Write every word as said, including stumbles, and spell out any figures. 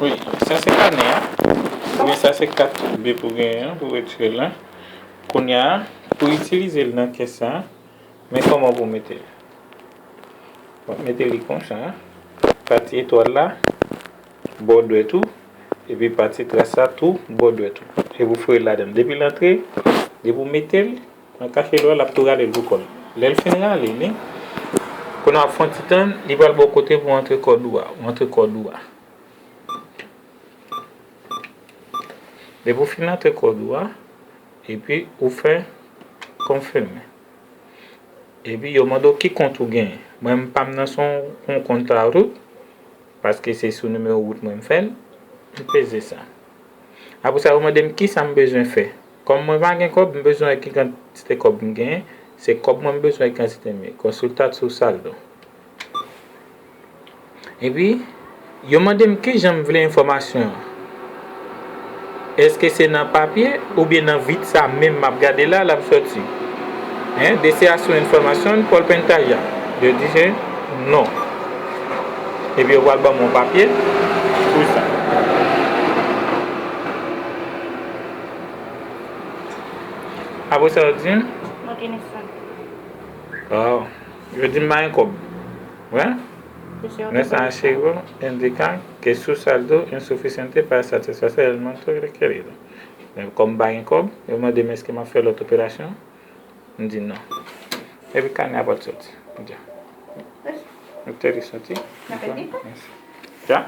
Wi, sa se kanè a. Ebyen, sa se kat bib ou genyen an pou retire l lan. Kounye a, pou itilize l nan kès sa, men kòman pou mete l. W ap mete li konsa, pati etwal la, bò dwèt ou, epi pati tras la tou, bò dwèt ou. Epi w foure l ladan l. Depi l antre, depi w mete l nan kachelo a, l ap tou rale l pou kò l. Lè l fin rale li, kounye a w ap fè yon ti tann, li pral ba w kote pou w antre kòd ou a. W antre kòd ou a. Depi w fin antre kòd ou a, epi ou fè konfime. Epi yo mande w ki kont ou genyen. Mwen, m pa m nan se yon, yon kont a wout, paske se sou nimewo wout mwen m fè l. M peze sa. Apre sa, yo mande m kisa m bezwen fè. Kòm mwen pa gen kòb, m bezwen wè ki kantite kòb m genyen. Se kòb mwen m bezwen, kantite m ye. Consulta su saldo. Epi, yo mande m kijan m vle enfòmasyon an. Èske se nan papye oubyen nan vit sa menm m ap gade la, l ap sòti? Hein, desea su información por pantalla. Yo di se non. Epi yo pral ban m yon papye pou sa. Apre sa, yo di m, oh, yo di m pa gen kòb. Wi. Nuestra archivo indica que su saldo es suficiente para satisfacer el monto requerido. Men kòm m pa gen kòb, yo mande m èske m ap fè lòt operasyon. M di non. Epi kanè a pral soti. M di, m te li soti. Mèsi. Ja?